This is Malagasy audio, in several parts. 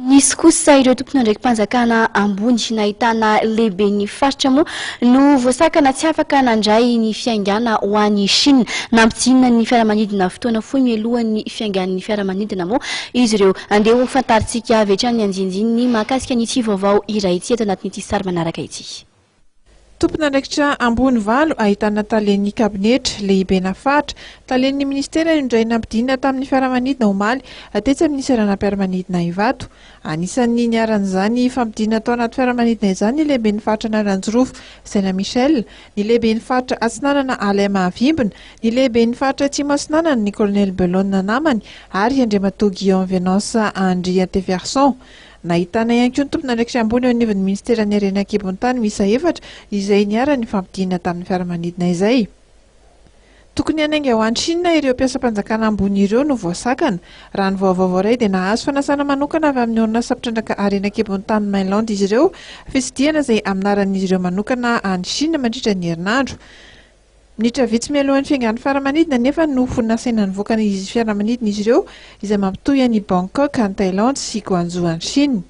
Nisy kosa ireo tompon'andraiki-panjakana ambony nahitana lehiben'ny faritra moa no voasakana tsy afaka nandray ny fiaingàna ho any Chine. Nampidinina ny fiaramanidina fotoana fohy mialohan'ny fiaingan'ny fiaramanidina moa izy ireo. Andeha ho fantarintsika avy hatrany ny andinindininy mahakasika an'ity vaovao iray ity ato anatin'ity sary manaraka ity. Tompon'andraikitra ambony valo ahitana talen'ny kabinetra, lehibena faritra, talen'ny minisitera no indray nampidinina tamin'ny fiaramanidina omaly tetsy amin'ny seranam-piaramanidina Ivato. Anisan'ny niharan'izany fampidinana tao anaty fiaramanidina izany ny lehiben'ny faritra Analanjirofo, Saina Michel, ny lehiben'ny faritra Atsinanana Alain Mahavimbina, ny lehiben'ny faritra Atsimo Atsinanana, ny kolonely Belonina namany ary Andriamatoa Guillaume Venance Andriantefiarison. Nahitana ihany koa ny tompon'andraikitra ambony eo anivon'ny minisiteran'ny harena an-kibon'ny tany miisa efatra izay niharan'ny fampidinana tamin'ny fiaramanidina izay. Tokony hanainga ho any Chine ireo mpiasam-panjakana ambony ireo no voasakana. Raha ny vaovao voaray dia nahazo fanasana manokana avy amin'ny orinasa mpitrandraka harena an-kibon'ny tany Mainland izy ireo, fitsidihana izay aminaran'izy ireo manokana any Chine mandritra ny herinandro. Minitra vitsy mialohan'ny fiaingan'ny fiaramanidina anefa no nasaina nivoaka ny fiaramanidina izy ireo, izay mampitohy an'i Bangkok any Thailandy sy Guangzhou any Chine.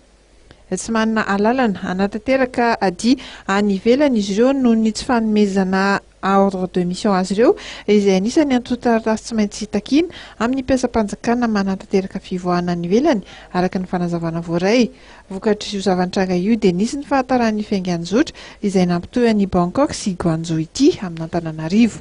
Tsy manana alalana hanatanteraka dia any ivelany izy ireo noho ny tsy fanomezana ordre de mission azy ireo, izay anisan'ny antontan-taratasy tsy maintsy takiana amin'ny mpiasam-panjakana manatanteraka fivoahana any ivelany, araka ny fanazavana voaray. Vokatr'io zava-nitranga io dia nisy ny fahataran'ny fiaingan'ny zotra izay nampitohy an'i Bangkok sy Guangzhou ity amin'Antananarivo.